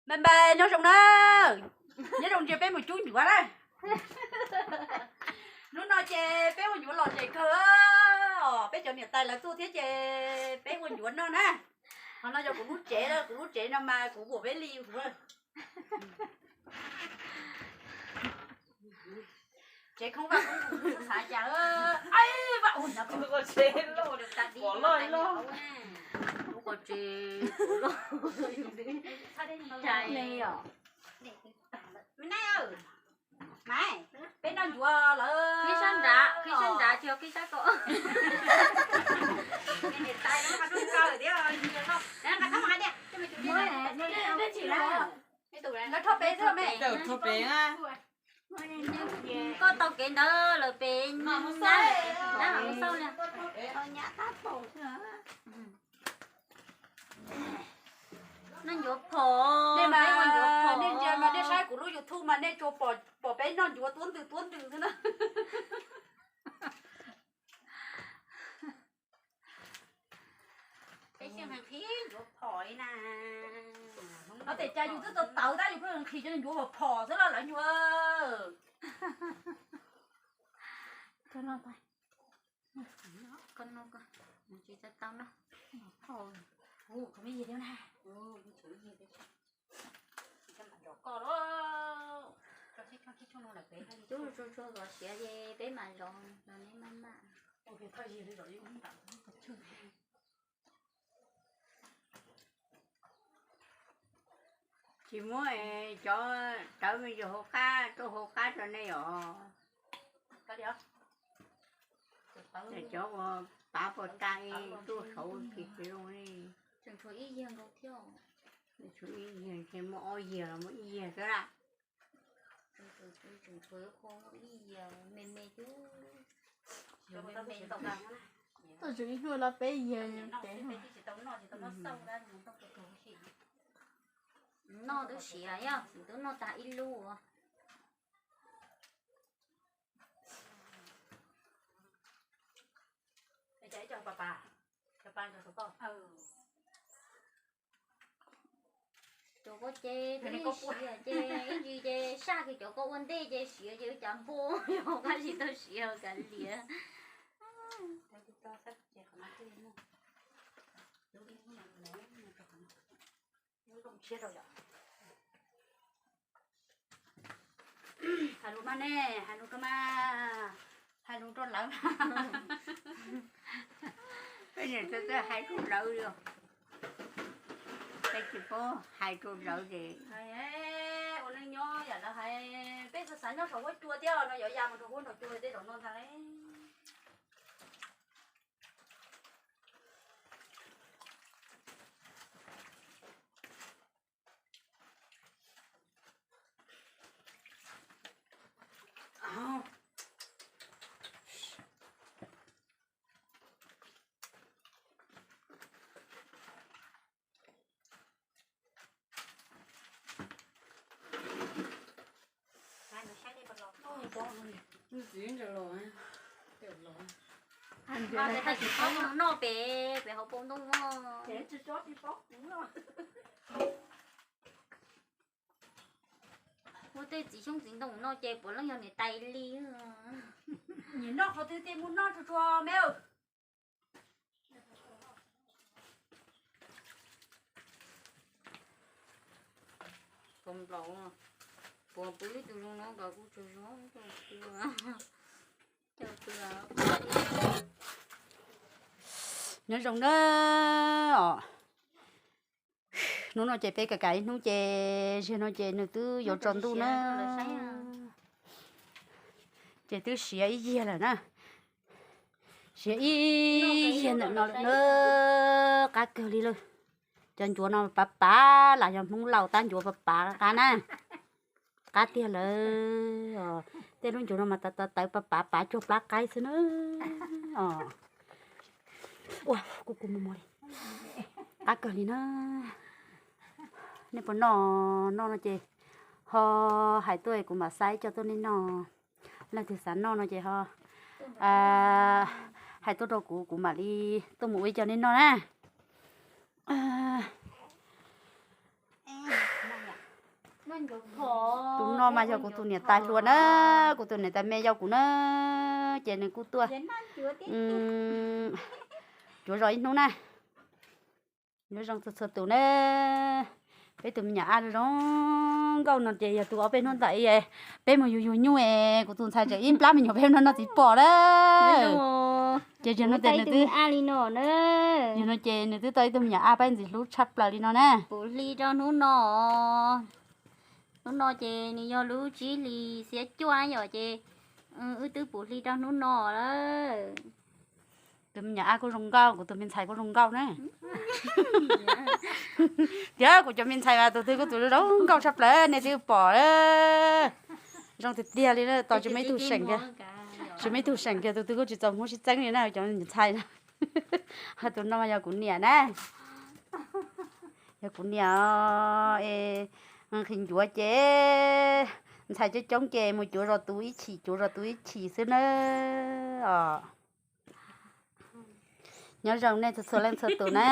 Bye bye, nyob zoo na. Nyob zoo, ntsia peb mus cub ncuav na. Hnub no ces peb ua ncuav lom zem kawg os, peb cov niam tais lawv tuaj thiab ces peb ua ncuav noj na. Qhov no yog kuv lub tsev, kuv lub tsev no mas kuv buam peb li hu. Tsev khoob vaj khoob tsuag xav cas, ua tsev loj, lub qhov tsev loj. Maiv, peb noj ncuav lawm. Qhib sab nrad, qhib sab nrad tsis yog qhib sab ko. Nkawd rho pem xwb me. Koj tau kev ntawd lawm pem, dab mus xauj li. Noj ncuav phom, nej mas, nej ntsia mas nej saib kuv lub YouTube mas nej tsuas pom peb noj ncuav tuab ntws tuab ntws xwb na. Peb siab nqhis ncuav phom li na. Ua tes cas yus twb tau tawv tab yus pheej nqhis cov ncuav phom xwb los lawv nyuag. Koj noj, tsis tau tau no. Hu, tsuav me yig thiab na. Coj mam zov koj lauj. Cub tsuag tsuag kom siav ces peb mam zov, zov neb maj maj. Tsis muab cov tawv me nyuam hauv qab tuaj hauv qab rau nej os. Cov uas pav puas ta tuaj saud tsis tsis zoo li. Tseem tshuav ib yag nkaus thiab. Tshuav ib yag, muaj ob yag los muaj ib yag xwb lawm. Tseem tshuav ib yag me me xwb. Tuaj tseem ib hnub los peb yag. Noj twb siav, yog twb noj tag ib lub. Cov ko ces twb siav ces ib ntsis ces saj kiag cov ko ua ntej ces siav ces ua cas npua yog qab tsis tau siav kav liam. Hais lus mas ne, hais lus rau mas, hais lus rau lawv. Peb niam txiv hais rau lawv li, peb tsis paub hais rau lawv ces. Ua neej nyob yam lawv hais, peb xav xav nyob saum huab cua thiab no yuav ya mus rau huab nraum cua tej zaum no ntag lauj. Tsis paub mus noj pem, pem hauv paus ntoo. Ua tej txiv xyoob txiv ntoo no ces puav leej yog niam tais li. Nyiam noj qhov twg ces mus noj tsuag tsuag me. Puas pw ib tug zoo no nkawd kuj tsaug zog. Nyob zoo na os. Hnub no ces peb kav kav ib hnub ces, zaum no ces nws twb yuav tsaus ntuj na. Ces twb siav ib yiag lawm na. Siav ib yiag ntawm no lawm na. Qab kawg li lawm. Cov ncuav no pav pav, lam yog Hmoob Lauj tab ncuav pav pav qab na. Qab tiag lawm. Tej lub ncuav no mas tawv tawv pav pav pav cuag plab qaib xwb na. Ua kuj kuj muag muag li. Qab kawg li na. Nej puas noj? Noj no ces ho hais tuaj kuv mam xaib coj tuaj nej noj. Leej twg xav noj no ces ho hais tuaj rau kuv, kuv mam li tuaj mus ua ib co nej noj na. Tus no mas yog kuv tus niam tais hluas na, kuv tus niam tais me yau kuv na, ces nws kuj tuaj cuav zos ib hnub na. Nyob zoo txhua txhua tus na. Peb tus me nyuam A zoo nkauj no ces yog tus ob peb hnub ntawd peb mus yug yug nyuj es kuv tus ntxhais tseem ib plab me nyuam peb hnub no txiv pom na. Ces yog no ces nws twb, yog no ces nws twb tau ib tug me nyuam A pab ntxim hlub tshaj plaws li no na. Puv hli rau hnub no, hnub no ces nws yog lub tsib hlis xiab cuaj na yom, ces wb twb puv hli rau hnub no lawm. Tus me nyuam A kuj zoo nkauj, kuv tus me ntxhais kuj zoo nkauj na. Tias kuv cov me ntxhais mas tus twg kuj tus zoo nkauj tshaj plaws nej twb pom. Zoo tiag tiag li, tos tsis muaj ib tug seem kiag, tsis muaj ib tug seem kiag, tus twg kuj tsis txaus muab sib txeeb li na cov me ntxhais na. Tus no mas yog kuv niam na, yog kuv niam es qhis ncuav ces ntxhais coob coob ces mus cuav zos tus ib chim, cuav zos tus ib chim xwb na. Os, nyob zoo nej txhua txhua leej txhua tus na.